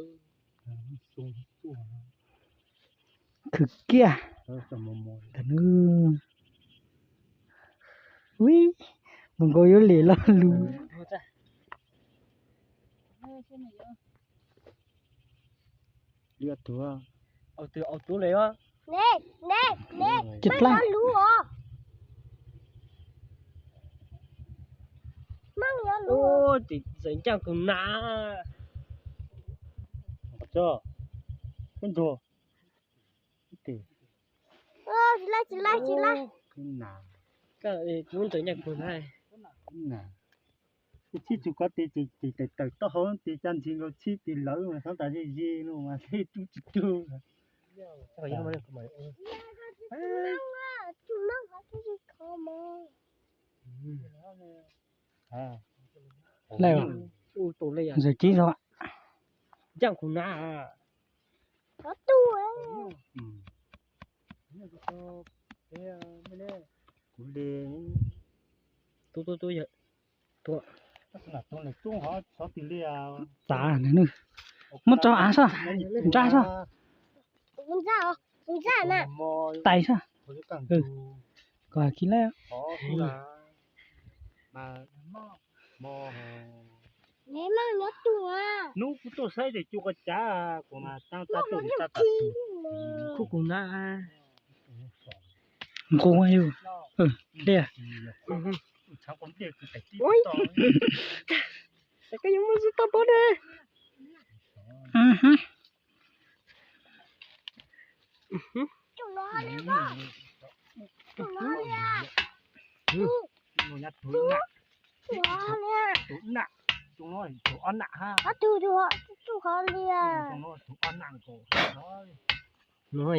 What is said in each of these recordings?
lawv. Khwv kiag. Ntawm no, ui, mus nkaus yuav lim lo lus. Tsis plab. Txawm ncaaj kuv na. Tsis laij, tsis laij, tsis laij. Kuv ntxawm ncaaj kuv na. Tshib tsis kov tis ces tawm taub hau tis caj ntxhw nkaus tshib tis lawv mas xob tas ze ze no mas tub tsis tug. Lawm, ntxawm cib zog. Ncaaj kuv na. Kuv li, tub tub tub yawg. Tav nws, muab tso av soj, nrab soj, tais soj. Kom kiv lawm. Hnub kuv tuaj saib ces cua koj cav kuv mas tau tau tus tsa tas tus. Kuv kuv na. Nqus yus. Liaj. Koj yuav muaj tsis tau pob ne.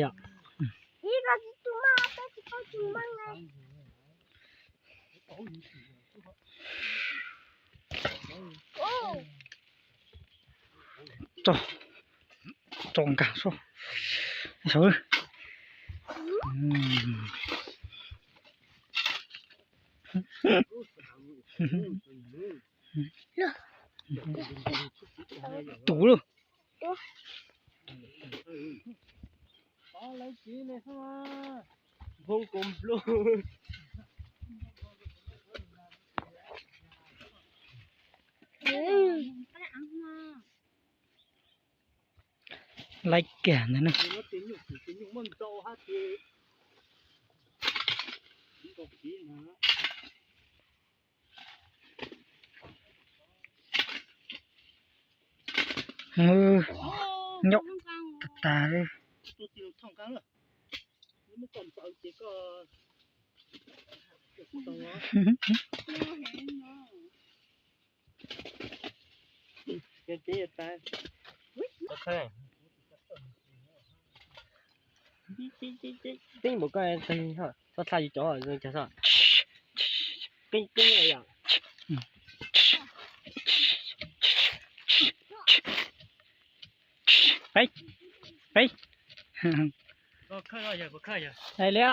Yog. Tso, tso nkag soj. Saud. Tus lawm. Laib kiag ntawd na. Nyob tag tag li. Tib npaum koj txhob txhaj yus cov cas soj. Qeeb qeeb yom. Peb, peb. Hais li.